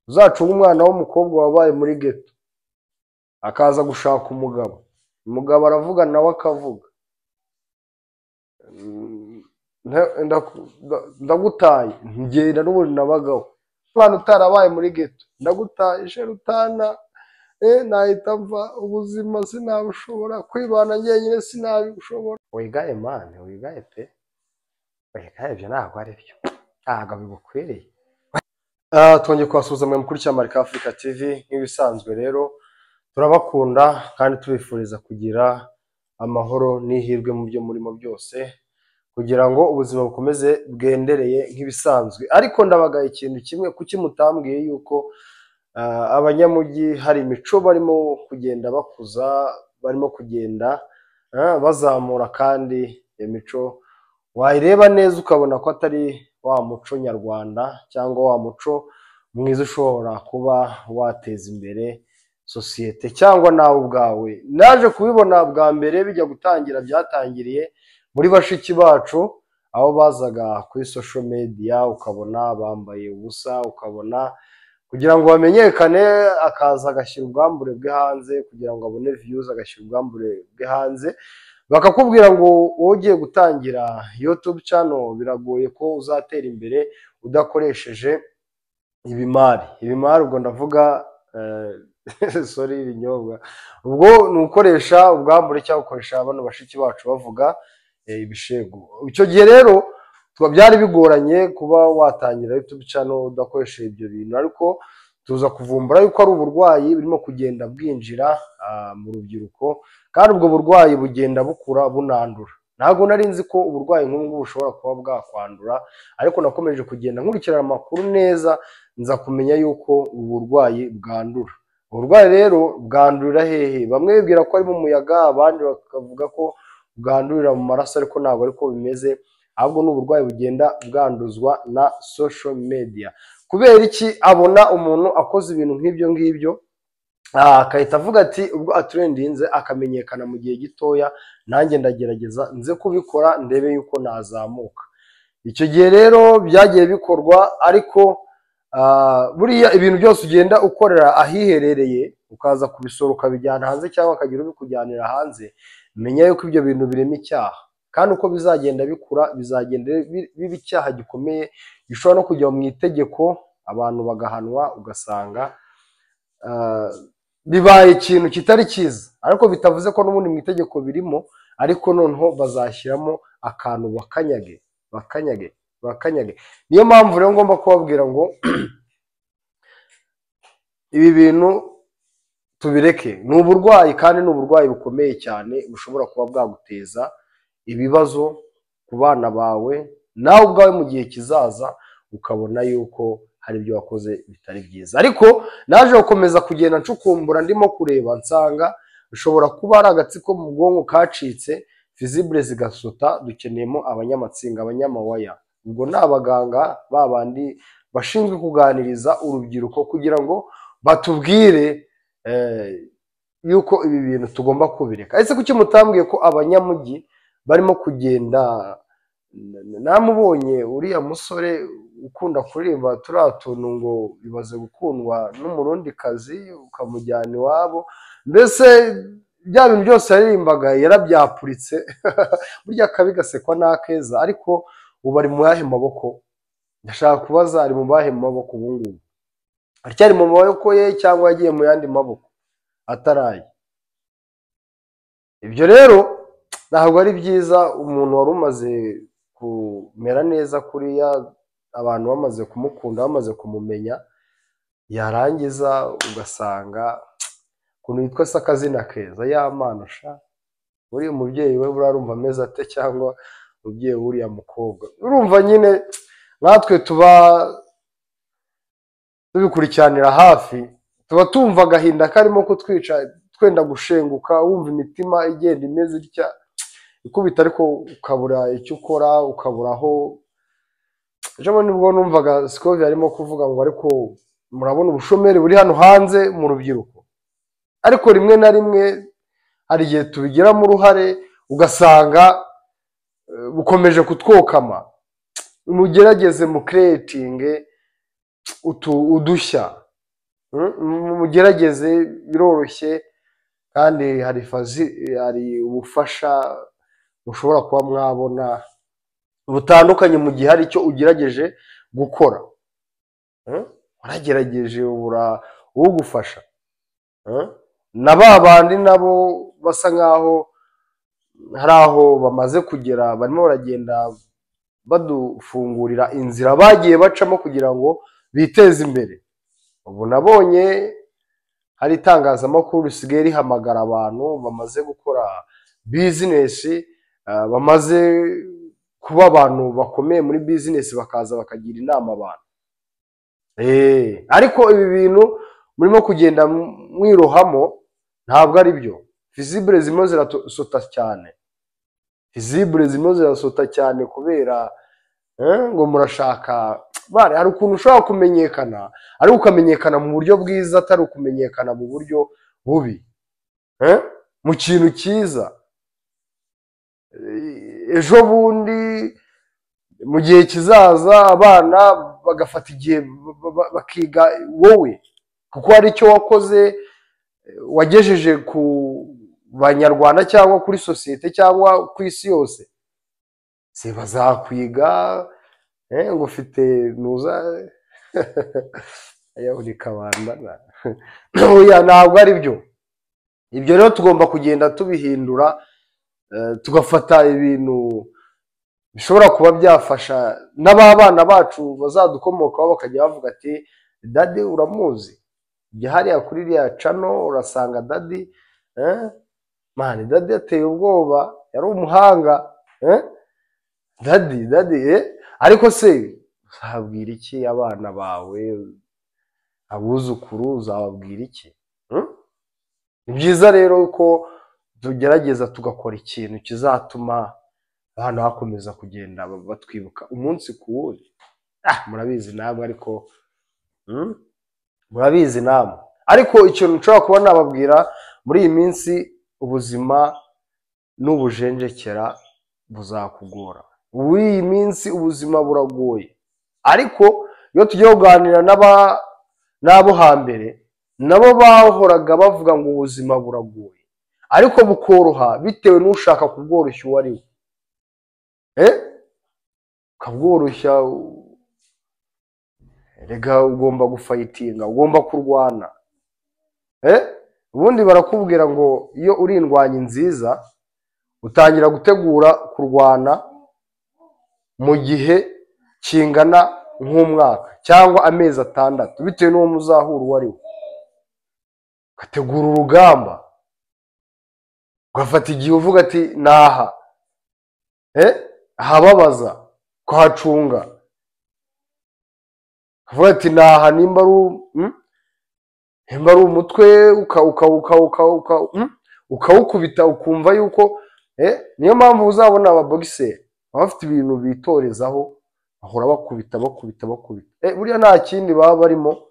Uzacunga umwana w'umukobwa wabaye muri ghetto akaza gushaka umugabo, umugabo aravuga nawe akavuga, ndagutaye ngenda n'ubundi nabagaho. Umwana utarabaye muri ghetto ndagutaye sherutana, nahita mva ubuzima sinabushobora, kwibana njyenyine sinabishobora. Wigaye mani, wigaye pe, wigaye, ibyo ntabwo ari byo, ntabwo bigukwiriye. Twongeye kubasuhuza mwe mukurikira Marika Africa TV nk'ibisanzwe. Rero turabakunda kandi tubifuriza kugira amahoro n'ihirwe mu byo murimo byose, kugira ngo ubuzima bukomeze bwendereye nk'ibisanzwe. Ariko ndabagaye ikintu kimwe, kuki mutambwiye yuko abanyamujyi hari imico barimo kugenda bakuza, barimo kugenda bazamura, kandi iyo mico wayireba neza ukabona ko atari wa muco nyarwanda cyangwa wa muco mwiza ushobora kuba wateza imbere sosiyete cyangwa nawe ubwawe. Naje kubibona bwa mbere bijya gutangira, byatangiriye muri bashiki bacu, aho bazaga kuri social media ukabona bambaye ubusa, ukabona kugira ngo bamenyekane akaza agashyira ubwambure bwe hanze kugira ngo abone views, agashyira ubwambure bwe hanze. Bakakubwira ngo wowe ugiye gutangira YouTube channel biragoye ko uzatera imbere udakoresheje ibimari. Ibimari ubwo ndavuga sorry, ibinyobwa. Ubwo ni ukoresha ubwambure cyangwa ukoresha bano bashiki bacu bavuga ibishegu. Icyo gihe rero byari bigoranye kuba watangira YouTube channel udakoresheje ibyo bintu, ariko tuza kuvumbura yuko ari uburwayi burimo kugenda bwinjira mu rubyiruko, kandi ubwo burwayi bugenda bukura bunandura. Ntabwo nari nzi ko uburwayi nk'ubu ngubu bushobora kuba bwakwandura, ariko nakomeje kugenda nkurikirana amakuru neza, nza kumenya yuko ubu burwayi bwandura. Uburwayi rero bwandurira hehe? Bamwe bibwira ko ari mu muyaga, abandi bakavuga ko bwandurira mu maraso, ariko ntabwo ariko bimeze. Ahubwo ni uburwayi bugenda bwanduzwa na social media. Kubera iki abona umuntu akoze ibintu nk'ibyo ngibyo akahita avuga ati ubwo atrendinze akamenyekana mu gihe gitoya, nanjye ndagerageza nze kubikora ndebe yuko nazamuka. Icyo gihe rero byagiye bikorwa, ariko buriya ibintu byose ugenda ukorera ahiherereye ukaza kubisora ukabijyana hanze cyangwa ukagira ubikujyanira hanze, menya yuko ibyo bintu birema icyaha, kandi uko bizagenda bikura bizagenda biba icyaha gikomeye gishobora no kujya mu itegeko, abantu bagahanwa, ugasanga bibaye ikintu kitari cyiza. Ariko bitavuze ko n'ubundi mu itegeko birimo, ariko noneho bazashyiramo akantu bakanyage bakanyage bakanyage. Niyo mpamvu rero ngomba kubabwira ngo ibi bintu tubireke, ni uburwayi kandi ni uburwayi bukomeye cyane bushobora kuba bwaguteza ibibazo ku bana bawe, nawe ubwawe mu gihe kizaza ukabona yuko hari ibyo wakoze bitari byiza. Ariko naje gukomeza kugenda ncukumbura, ndimo kureba nsanga bishobora kuba ari agatsiko mu bwonko kacitse, fizibure zigasota. Dukeneyemo abanyamatsinga, abanyamawaya, ubwo ni abaganga babandi bashinzwe kuganiriza urubyiruko kugira ngo batubwire yuko ibi bintu tugomba kubireka. Ese kuki mutambwiye ko abanyamujyi barimo kugenda? Namubonye uriya musore ukunda kuririmba turiya tuntu ngo bibaze gukundwa n'umurundikazi ukamujyana iwabo, mbese bya bintu byose yaririmbaga yarabyapuritse. Burya akabi gasekwa n'akeza. Ariko ubu ari mu yahe maboko? Ndashaka kubaza, ari mu bahe maboko ubu ngubu? Aracyari mu maboko ye cyangwa yagiye mu yandi maboko ataraye? Ibyo rero ntabwo ari byiza. Umuntu wari umaze kumera neza kuriya, abantu bamaze kumukunda, bamaze kumumenya, yarangiza ugasanga ukuntu yitwa se akazina keza y'amana sha, uriya umubyeyi we buriya arumva ameze ate, cyangwa umubyeyi w'uriya mukobwa? Urumva nyine natwe tuba tubikurikiranira hafi, tuba tumva agahinda karimo kutwica, twenda gushenguka, wumva imitima igenda imeze itya ikubita, ariko ukabura icyo ukora, ukabura aho. Ejo bundi nibwo numvaga Scovia arimo kuvuga ngo ariko murabona ubushomeri buri hano hanze mu rubyiruko, ariko rimwe na rimwe hari igihe tubigiramo uruhare ugasanga bukomeje kutwokama. Mugerageze mu creating udushya. Mugerageze, biroroshye kandi hari fazi, hari ubufasha mushobora kuba mwabona butandukanye mu gihe hari icyo ugerageje gukora. Waragerageje ubura ugufasha. Na ba bandi nabo basa nkaho hari aho bamaze kugera, barimo baragenda badufungurira inzira bagiye bacamo kugira ngo biteze imbere. Ubu nabonye hari itangazamakuru risigaye rihamagara abantu bamaze gukora bizinesi, bamaze kuba abantu bakomeye muri bizinesi, bakaza bakagira inama abantu. Ariko ibi bintu murimo kugenda mwirohamo ntabwo ari byo. Fizibure zirimo zirasota cyane, fizibure zirimo zirasota cyane kubera ngo murashaka bare. Hari ukuntu ushobora kumenyekana ariko ukamenyekana mu buryo bwiza, atari ukumenyekana mu buryo bubi, mu kintu cyiza. Ejo bundi mu gihe kizaza abana bagafata igihe bakiga wowe, kuko hari icyo wakoze wagejeje ku banyarwanda cyangwa kuri sosiyete cyangwa ku isi yose. Se bazakwiga ngo ufite nuza uri kabandana. Oya, ntabwo ari byo. Ibyo rero tugomba kugenda tubihindura, tugafata ibintu bishobora kuba byafasha n'abana bacu bazadukomokaho, bakajya bavuga ati daddy uramuzi, jya hariya kuri iriya channel urasanga daddy, man daddy yateye ubwoba, yari umuhanga, daddy daddy. Ariko se uzabwira iki abana bawe, abuzukuru uzababwira iki? Ni byiza rero ko tugerageza tugakora ikintu kizatuma abana bakomeza kugenda batwibuka umunsi ku wundi. Murabizi namwe, ariko murabizi namwe. Ariko ikintu nshobora kuba nababwira muri iyi minsi, ubuzima n'ubujenjekera buzakugora. Muri iyi minsi ubuzima buragoye, ariko iyo tugiye kuganira n'abo hambere, nabo bahoraga bavuga ngo ubuzima buragoye, ariko bukoroha bitewe n'ushaka kubworoshya uwo ari we. Ukabworoshya, rega ugomba gufayitinga, ugomba kurwana. Ubundi barakubwira ngo iyo uri indwanyi nziza utangira gutegura kurwana mu gihe kingana nk'umwaka cyangwa amezi 6, bitewe n'uwo muzahura uwo ari we. Ugategura urugamba, ugafata igihe uvuga ati naha, ahababaza kuhacunga, ukavuga ati naha, nimba ari umutwe ukawukubita, ukumva yuko niyo mpamvu uzabona ababogiseri baba bafite ibintu bitorezaho, bahora bakubita bakubita bakubita. Buriya nta kindi baba barimo,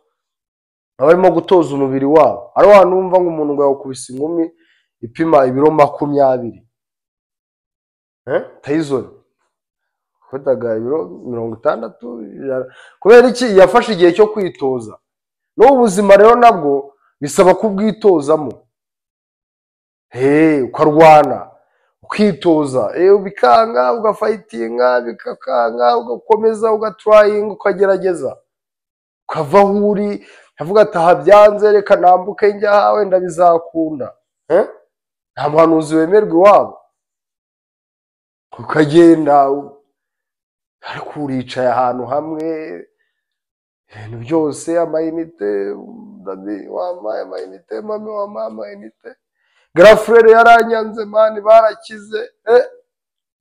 barimo gutoza umubiri wabo. Ari wa numva ngo umuntu ngo yakubise inkumi ipima ibiro 20, Tyson afataga ibiro 60, kubera iki? Yafashe igihe cyo kwitoza. N'ubu buzima rero nabwo bisaba kubwitozamo, ukarwana, ukitoza, bikanga ugafayitinga, bikakanga ugakomeza, ugatrayinga, ukagerageza, ukava aho uri avuga ati aha byanze, reka nambuke njya aha, wenda bizakunda. Nta muhanuzi wemerwa iwabo, ukagenda ariko uricaye ahantu hamwe, ibintu byose amayinite, daddy wampaye amayinite, mami wampaye amayinite, garafurere yaranyanze man barakize,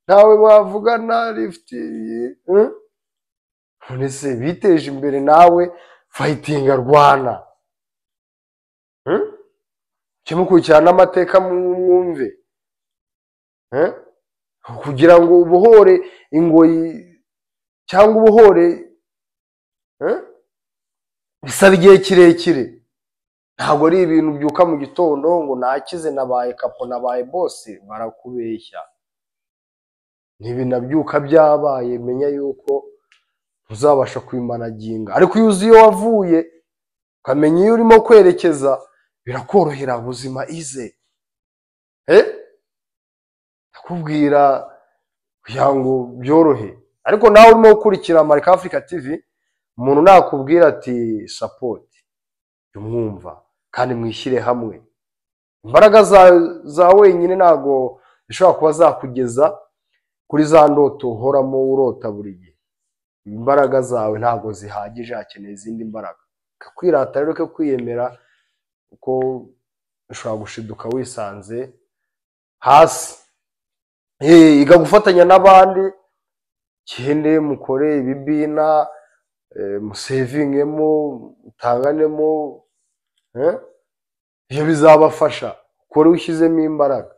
ntawe mwavugana lifuti. None se biteje imbere, nawe fayitinga, rwana, kimukurikirana n'amateka mwumve, kugira ngo ubohore ingoyi cyangwa ubohore bisaba igihe kirekire. Ntabwo ari ibintu byuka mu gitondo ngo nakize, nabaye kapo, nabaye bosi, barakubeshya. Ntibinabyuka byabaye, menya yuko uzabasha kwimanaginga. Ariko iyo uzi iyo wavuye ukamenya iyo urimo kwerekeza, birakorohera ubuzima ize. Ndakubwira kugira ngo byorohe. Ariko nawe urimo gukurikira Marika Africa TV, umuntu nakubwira ati support, umwumva kandi mwishyire hamwe. Imbaraga za wenyine ntago zishobora kuba zakugeza kuri za ndoto uhoramo urota buri gihe. Imbaraga zawe ntago zihagije, hakeneye izindi mbaraga. Kwirata rero, ko kwiyemera, kuko ushobora gushiduka wisanze hasi. Iga gufatanya n'abandi, gende mukore ibibina, musevingemo, mutanganemo, ibyo bizabafasha ukore ushyizemo imbaraga.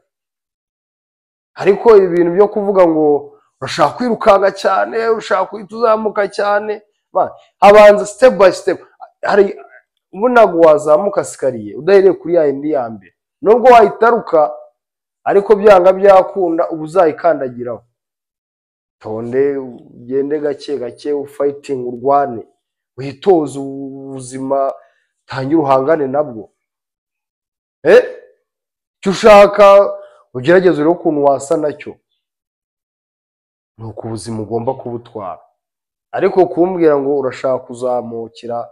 Ariko ibintu byo kuvuga ngo urashaka kwirukanka cyane, urashaka guhita uzamuka cyane, habanza step by step. Hari ubu ntabwo wazamuka escalier udahereye kuri ya yindi ya mbere, nubwo wayitaruka ariko byanga byakunda uba uzayikandagiraho. Tonde, ugende gake gake, ufighting, urwane, witoze ubuzima, utangire uhangane nabwo. Icyo ushaka ugerageze urebe ukuntu wasa nacyo, ni uko ubuzima ugomba kubutwara. Ariko kumbwira ngo urashaka kuzamukira,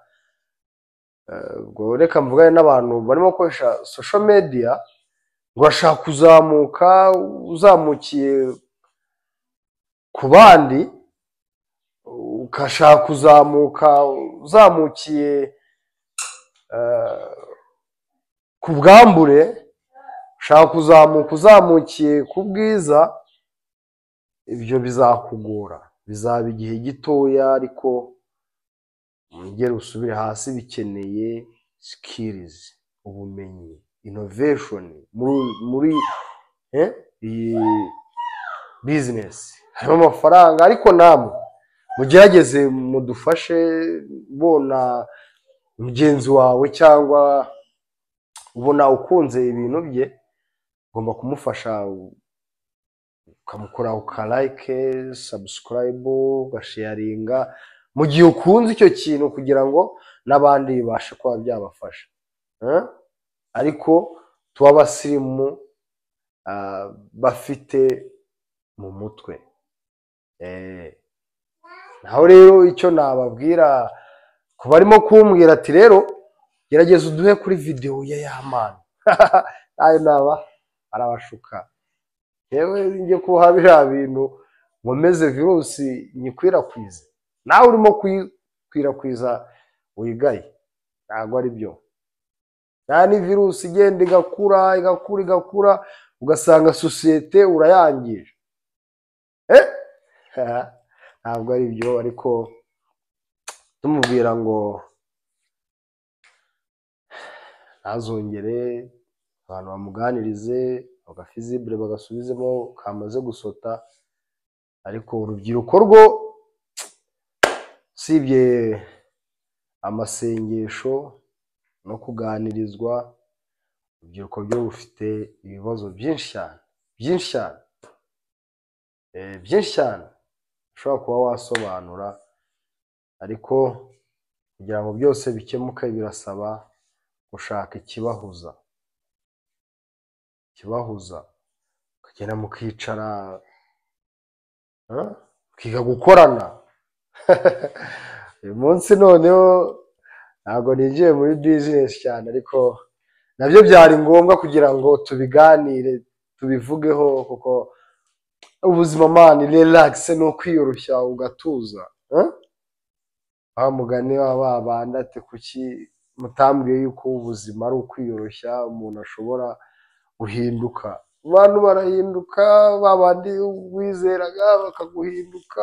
ubwo reka mvugane n'abantu barimo gukoresha social media, ngo urashaka kuzamuka uzamukiye ku bandi, ugashaka kuzamuka uzamukiye ku bwambure, ushaka kuzamuka uzamukiye ku bwiza, ibyo bizakugora, bizaba igihe gitoya, ariko wongere usubire hasi. Bikeneye skills, ubumenyi, innovation muri iyi business harimo amafaranga. Ariko namwe mugerageze mudufashe, bona mugenzi wawe cyangwa ubona ukunze ibintu bye, ugomba kumufasha, ukamukora ukalike, subscribe, ugasharinga mu gihe ukunze icyo kintu, kugira ngo n'abandi bibashe kuba byabafasha. Ariko tuba abasirimu bafite mu mutwe. Naho rero icyo nababwira ku barimo kumbwira ati rero gerageza uduhe kuri videwo ya Yamana, nayo naba arabashuka. Yewe, njye kuha biriya bintu nkomeze virusi nyikwirakwize, nawe urimo kuyikwirakwiza wigaye, ntabwo ari byo. Nta ni virusi igenda igakura, igakura, igakura, ugasanga sosiyete urayangije. Ntabwo ari byo. Ariko tumubwira ngo ntazongere, abantu bamuganirize, bagafizibure, bagasubizemo kamaze gusota. Ariko urubyiruko rwo, usibye amasengesho no kuganirizwa, urubyiruko rwo rufite ibibazo byinshi cyane, byinshi cyane, byinshi cyane ushobora kuba wasobanura. Ariko kugira ngo byose bikemuke birasaba gushaka ikibahuza, ikibahuza, ukagenda mukicara, mukiga gukorana. Uyu munsi noneho ntabwo ninjiye muri business cyane, ariko nabyo byari ngombwa kugira ngo tubiganire, tubivugeho, kuko ubuzima, man, relax, ni ukwiyoroshya ugatuza. Wa mugani wa ba bandi ati kuki mutambwiye yuko ubuzima ari ukwiyoroshya, umuntu ashobora guhinduka? Abantu barahinduka, ba bandi wizeraga bakaguhinduka,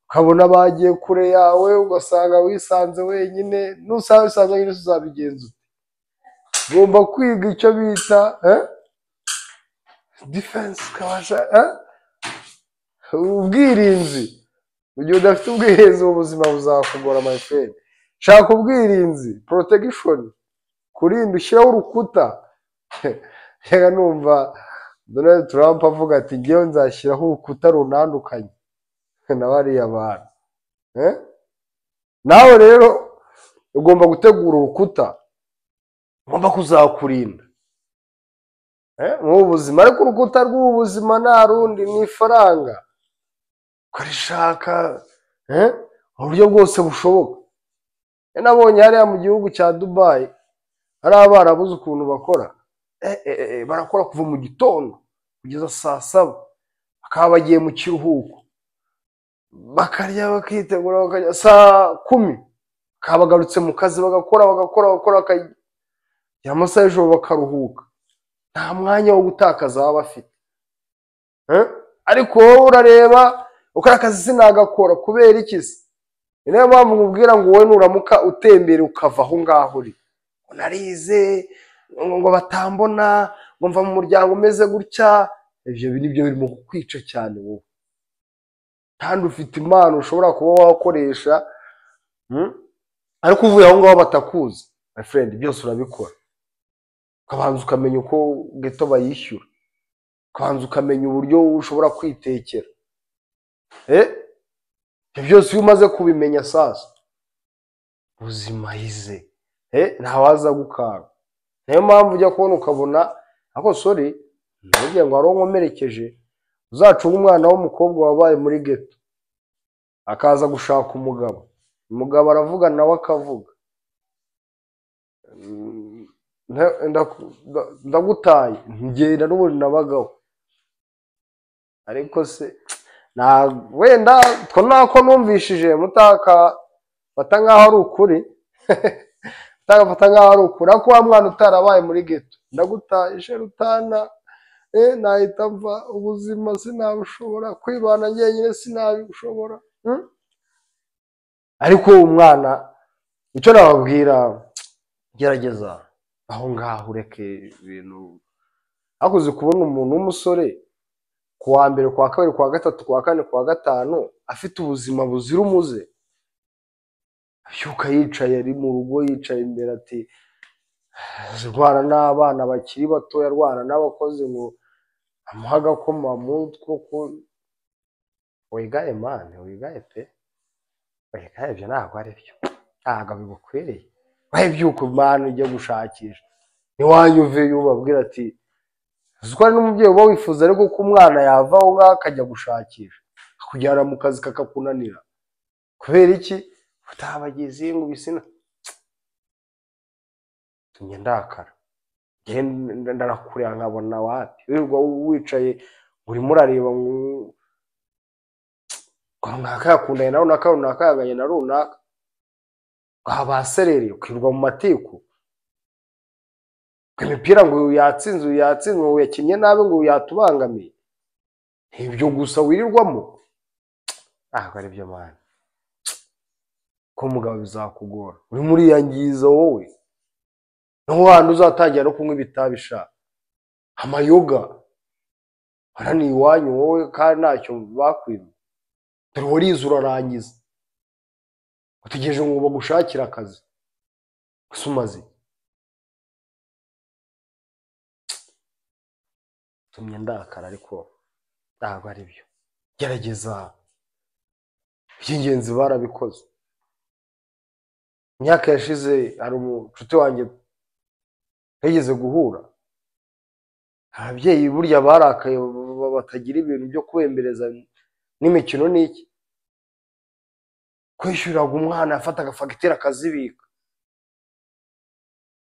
ukabona bagiye kure yawe, ugasanga wisanze wenyine. Nusanga wisanze wenyine uzabigenza ute? Ugomba kwiga icyo bita defense, ukabasha ubwirinzi. Mu gihe udafite ubwirinzi, ubuzima buzakugora, my friend. Shaka ubwirinzi, protection, kurinda, ushyiraho urukuta. Reka numva Donald Trump avuga ati ngewe nzashyiraho urukuta runandukanye na bariya bantu. Nawe rero Ugomba gutegura urukuta ugomba kuzakurinda mu buzima. Ariko urukuta rw'ubuzima nta rundi, ni ifaranga, ukarishaka mu buryo bwose bushoboka. Nabonye hariya mu gihugu cya Dubai hari abarabuze ukuntu bakora, barakora kuva mu gitondo kugeza saa 7, bakaba bagiye mu kiruhuko, bakarya bakitegura, bakajya saa 10 bakaba bagarutse mu kazi, bagakora bagakora bagakora, bakagera amasaha y'ijoro bakaruhuka. Nta mwanya wo gutakaza baba bafite. Ariko wowe urareba ukora akazi sinagakora kubera iki se? Ni nayo mpamvu nkubwira ngo wowe nuramuka utembera ukava aho ngaho uri, narize ngo batambona, ngo mva mu muryango umeze gutya, ibyo nibyo birimo kukwica cyane wowe. Kandi ufite impano ushobora kuba wakoresha, ariko uvuye aho ngaho batakuzi, my friend, byose urabikora. Ukabanza ukamenya uko geto bayishyura, ukabanza ukamenya uburyo ushobora kwitekera. Ibyo byose iyo umaze kubimenya sasa, ubuzima ize, ntawaza gukanga. Niyo mpamvu ujya kubona ukabona ako, sorry, ntugire ngo hari uwo nkomerekeje. Uzacunga umwana w'umukobwa wabaye muri geto akaza gushaka umugabo, umugabo aravuga nawe akavuga, ndagutaye, ngenda n'ubundi nabagaho. Ariko se wenda two nako numvishije mutakafata nkaho ari ukuri, mutakafata nkaho ari ukuri. Ariko wa mwana utarabaye muri geto, ndagutaye rutana, nahita mva ubuzima sinabushobora, kwibana njyenyine sinabishobora. Ariko umwana icyo nababwira, gerageza aho ngaho ureke ibintu. Hakuze kubona umuntu w'umusore kuwa mbere, kuwa kabiri, kuwa gatatu, kuwa kane, kuwa gatanu afite ubuzima buzira umuze, abyuka yicaye ari mu rugo, yicaye imbere ati arwana n'abana bakiri batoya, arwana n'abakozi ngo amuhe agakoma mutwe ko wigaye mane, wigaye pe, wigaye, ibyo ntabwo ari byo, ntabwo bigukwiriye. Wabyuka mane ujya gushakisha, ntiwanyuve ubabwira ati uzi ko hari n'umubyeyi uba wifuza ariko ko umwana yava aho ngaho akajya gushakisha, akujyana mu kazi kakakunanira. Kubera iki? Utabagize ngo bisina. Tumye ndakara, ndarakureba nkabona wapi, wirirwa wicaye urimo urareba ngo runaka yakundanye na runaka, runaka yanganye na runaka, baserereye, ukirirwa mu matiku, imipira ngo yatsinze, uyu yatsinze, ngo yakinnye nabi, ngo yatubangamiye. Ibyo gusa wirirwamo ntabwo ari byo mwana. Ko mugabo bizakugora, urimo uriyangiza wowe. Naho handi uzatangira no kunywa ibitabi sha, amayoga hano iwanyu wowe, kandi ntacyo bakwimye. Dore warize urarangiza, utegereje ngo bagushakire akazi, gusa umaze tumye ndakara. Ariko ntabwo ari byo, gerageza. Iby'ingenzi barabikoze. Imyaka yashize hari umucuti wanjye yigeze guhura, ababyeyi burya barakaye batagira ibintu byo kubembereza n'imikino n'iki. Kwishyuriraga umwana yafataga fagitire akazibika,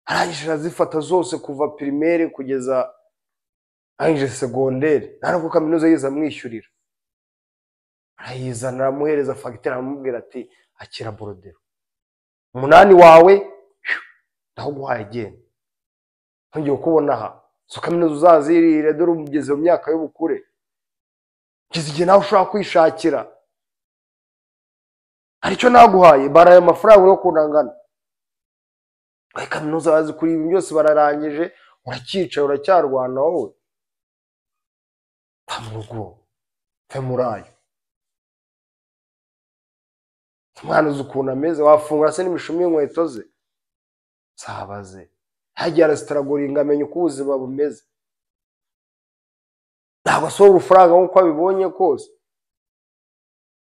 arangije arazifata zose kuva primaire kugeza arangije segondere, nta nubwo kaminuza yize amwishyurira. Arayizana aramuhereza fagitire, aramubwira ati akira borodero, 8 wawe ndaguhaye, genda ntugiye kubona aha, so kaminuza uzazirire, dore ugeze mu myaka y'ubukure, ugeze igihe nawe ushobora kwishakira, aricyo naguhaye, bara ayo mafaranga yo kunangana. Kaminuza bazi kuri ibi byose bararangije, urakicaye uracyarwana wowe. Va mu rugo, ve muri ayo. Umwana uzi ukuntu ameze, wafungura se n'imishumi y'inkweto ze, sabaze hagiye arasitaragoringa amenya uko ubuzima bumeze. Ntabwo asohora urufaranga nk'uko abibonye kose,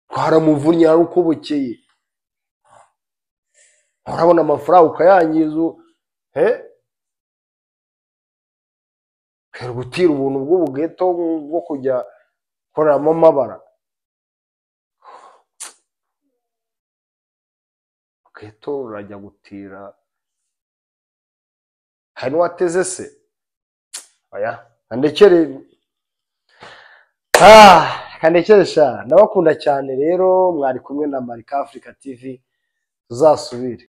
twaramuvunnye ari uko bukeye. Urabona amafaranga ukayangiza, gutira ubuntu bw'ubugeto bwo kujya koreramo amabara. Geto urajya gutira, hari n'uwateze se? Oya, kandekere, kandekere sha. Ndabakunda cyane rero, mwari kumwe na Marika Africa TV, tuzasubire.